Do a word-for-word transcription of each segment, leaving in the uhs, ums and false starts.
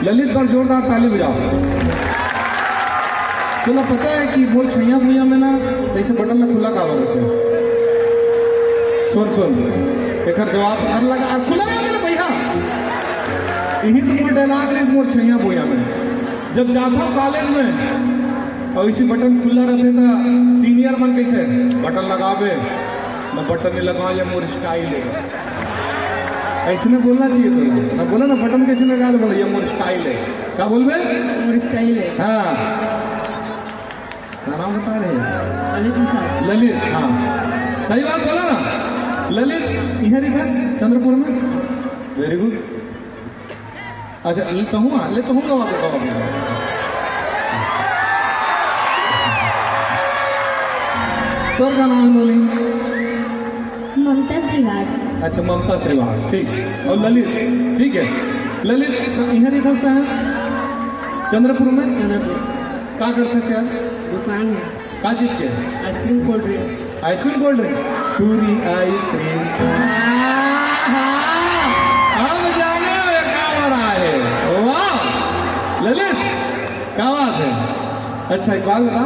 ललित बर जोरदार ताली बजाओ। तोला पता है कि मोर छैया भुइया में ना ऐसे बटन ला खुला काबर रखे? सुन, सुन, एकर जवाब अर लगा, अर खुला रहे मेरे भैया। यही तो मोर डायलॉग रहिस मोर छैया भुइया में। जब जाथव कॉलेज में और इसी बटन खुला रहते तो सीनियर मन कहते, "बटन लगाबे।" मैं बटन नहीं लगाऊं, ये मोर स्टाइल है। ऐसे में बोलना चाहिए तो। मैं बोला ना, बटन कैसे लगा दे, बोला, "ये मोर स्टाइल है।" क्या बोलबे? मोर स्टाइल है। हाँ। क्या नाम बता रहे हैं? ललित निषाद। ललित, हाँ। सही बात बोला ना। ललित, इधर ही था, चंद्रपुर में। वेरी गुड। अच्छा, ले तो हूँ, ले तो हूँ, गवा दे, गवा दे। तोर का नाम है, नोनी? ममता श्रीवास। अच्छा, ममता श्रीवास, ठीक। और ललित, ठीक है। ललित, इधर ही था, है? चंद्रपुर में? चंद्रपुर। का करथे से यार? दुकान है। का चीज के? Ice cream, cold drink. Ice cream, cold drink? पूरी आइसक्रीम। आहा! हम जाने में का हो रहा है। वाह! ललित, क्या बात है? अच्छा, एक बात बता,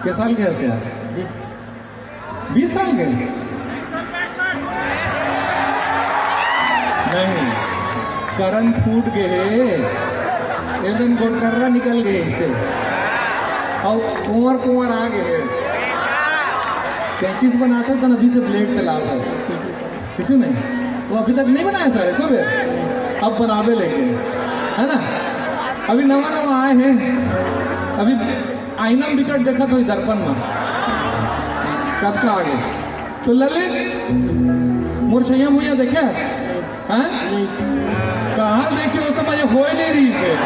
के साल के हस यार? बीस। बीस साल के? नहीं, करंट फूट गए, एमएन गोटकर्रा निकल गए इसे, और कुंवर कुंवर आ गए। कैंची से बनाता था ना, अभी से ब्लेड चलाता था। किसी नहीं, वो अभी तक नहीं बनाया सारे को भी, अब बनावे लेके, है ना? अभी नवा नवा आए हैं, अभी आईना में बिकट देखत होई दर्पण में, कब का आगे। तो ललित, मोर छैया भुइया देखे हस? हैं? नहीं। कहाँ देखी, वो समय होए नहीं रहिसे।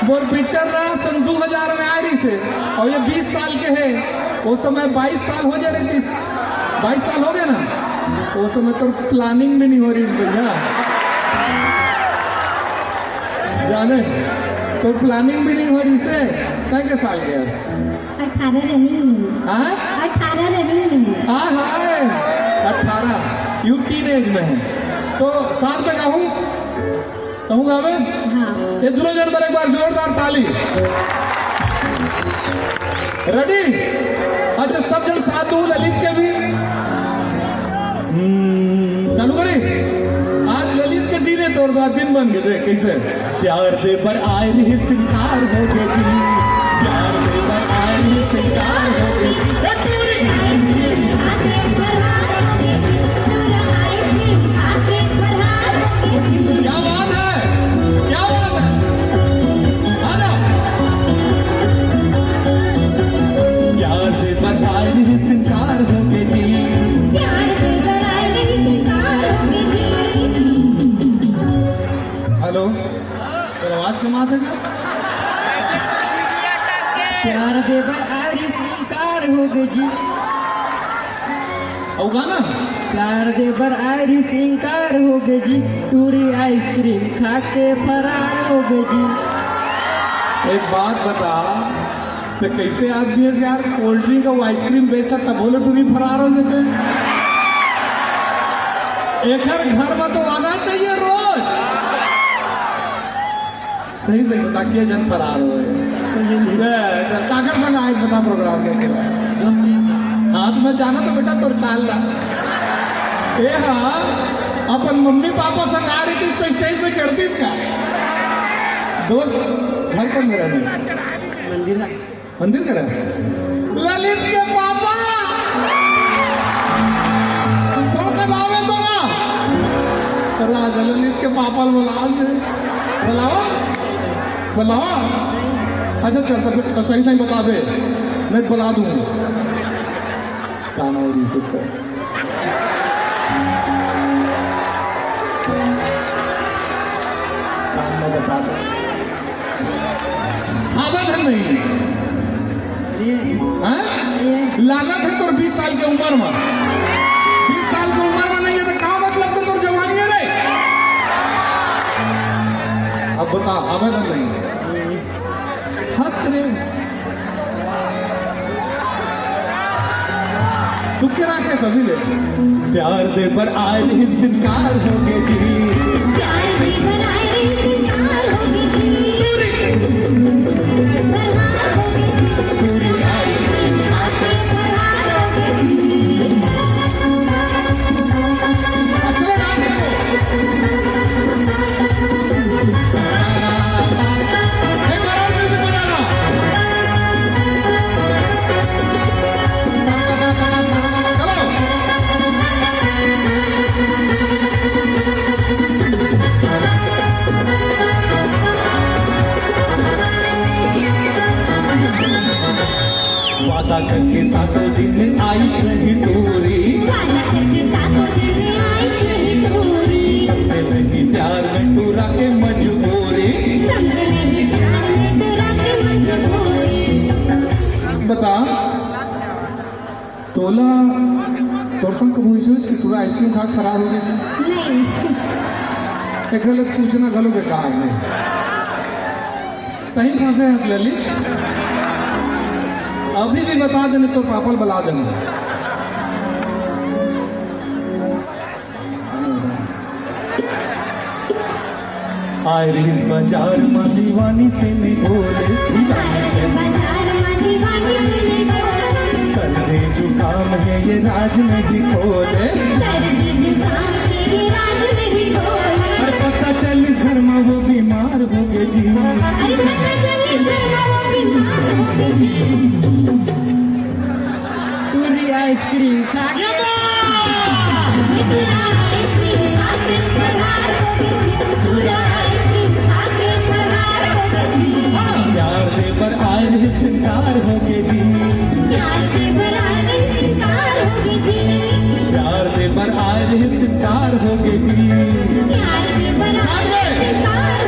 मोर पिक्चर ना सन दो हज़ार में आ रहिसे, और ये बीस साल के है, वो समय बाईस साल हो जा रहे, तीस, बाईस साल हो गए ना, वो समय तो प्लानिंग भी नहीं हो रहिस भैया, जाने तो प्लानिंग भी नहीं हो रहिसे। तय के साल के हस? अठारह रनिंग में। हाँ? अठारह रनिंग में। हाँ, हाँ, अठारह, यू टीनेज में है। तो साथ में गाऊं? कहूँ गावे? हाँ। ये दोनों जन पर एक बार जोरदार ताली। रेडी? अच्छा, सब जन साथ दो, ललित के भी। हम्म, चालू करी। आज ललित के दिन है, तोर तो आज दिन बन गए, देख कैसे। प्यार दे बर आए रहे, सिंगार हो गए जी। प्यार दे बर आए रहे, सिंगार हो गए जी। ए, टूरी। क्या बात है? क्या बात है? आ जाओ। प्यार दे बर आए रहे, सिंगार हो गए जी। प्यार दे बर आए रहे, सिंगार हो गए जी। हेलो, तेरा आवाज कम आता क्या? प्यार दे बर आए रहे, सिंगार हो गए जी। और गाना? प्यार दे बर आए रहिस, इंकार हो गए जी, टूरी आइसक्रीम खा के फरार हो गए जी। एक बात बता, तो कैसे आदमी है यार, कोल्ड ड्रिंक और आइसक्रीम बेचता, तब बोले टूरी फरार हो जाते। एकर घर में तो आना चाहिए रोज। सही सही बता, के जन फरार होए? ए, काकर संग आए बता प्रोग्राम के अकेला? हाथ में जाना तो बेटा तोर चाल ला। ए हा, अपन मम्मी पापा संग आ रही थी तो स्टेज में चढ़तीस का? दोस्त, घर पर मेरा नहीं। मंदिर है। मंदिर करा? ललित के पापा! कौन का नाम है तुम्हारा? चला आजा, ललित के पापा बुलाओ दे। बुलाओ? बुलाओ? अच्छा, चल, तब तो सही, सही बता दे। मैं बुला दूँ। काना उरी सुत्ता। कान में बता दे। खाबे धन नहीं। ये, हाँ? ये। लानत है तोर बीस साल के उम्र में। बीस साल के उम्र में नहीं है तो का मतलब के तोर जवानी है रे? अब बता, खाबे धन नहीं। हद रे। तुक्के राखे सभी ले। प्यार दे पर आए नहीं, सिंगार हो गए जी। प्यार दे पर आए तोला, तोर संग कभू होइस कि टूरा आइसक्रीम खा के फरार हो गे? नहीं। एकरा ले पूछना घलो बेकार हे। तहीं फंसे हस ललित। अभी भी बता देने तो पापा ल बला देने। आय रिहिस बजार म दीवानी से नइ बोले, दीवानी से। बजार म दीवानी से नइ बोले। सर्दी जुकाम हे ये राज नहीं खोले। सर्दी जुकाम हे ये राज नहीं खोले। अरे पता चलिस घर म वो बीमार हो गे जी। अरे पता चलिस घर म वो बीमार हो गे जी। टूरा आइसक्रीम खा के। टूरा आइसक्रीम खा के फरार हो गे जी। टूरा आइसक्रीम खा के फरार हो गे जी। प्यार दे बर आए रहे, इनकार हो गे जी। प्यार दे बर आए रहे, इनकार हो गे जी। प्यार दे बर आए रहे, इनकार हो गे जी। प्यार दे बर आए रहे, इनकार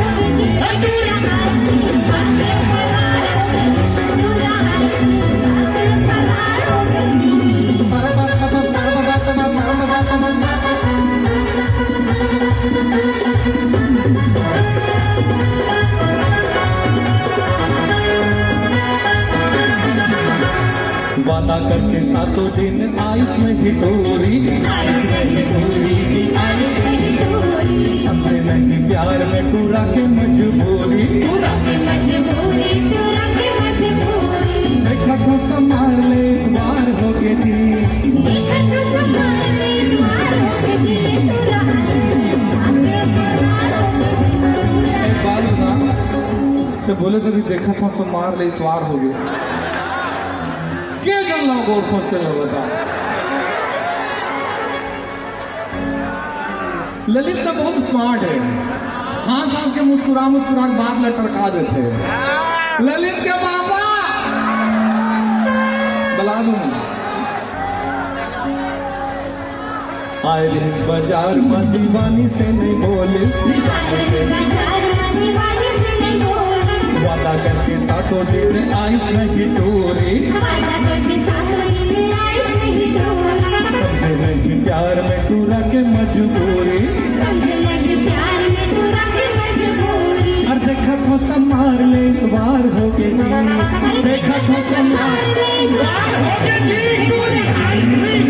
हो गे जी। टूरा आइसक्रीम खा के फरार हो गे जी। टूरा आइसक्रीम खा के फरार हो गे जी। वादा करके सातों दिन आइस नहीं टूरी, आइस नहीं टूरी जी, आइस नहीं टूरी। समझे नहीं प्यार में टूरा के मजबूरी, टूरा के मजबूरी, टूरा के मजबूरी। देखा तो संभाल ले, एक बार हो गे जी। देखा तो संभाल ले, एक बार हो गे जी। टूरा आइसक्रीम खा के फरार हो गे जी। टूरा एक बात बता, ते बोले से भी देखा तो संभाल ले, इतवार हो गे। के जन ला गोर खोजते ला बता। ललित तो बहुत स्मार्ट हे, हाँस हाँस के मुस्कुरा मुस्कुरा के बात ला टरका देथे। ललित के पापा बला दो ना। आय रिहिस बजार म दीवानी से नइ बोले। दीवानी से। बजार म दीवानी से नइ बोले। वादा करके सातों दिन आइस नहीं टूरी। वादा करके सातों दिन आइस नहीं टूरी। समझे नहीं प्यार में टूरा के मजबूरी। समझे नहीं प्यार में टूरा के मजबूरी। अरे देखा तो संभाल ले, इतवार हो गे जी। अरे देखा तो संभाल ले, इतवार हो गे जी। टूरा आइस नहीं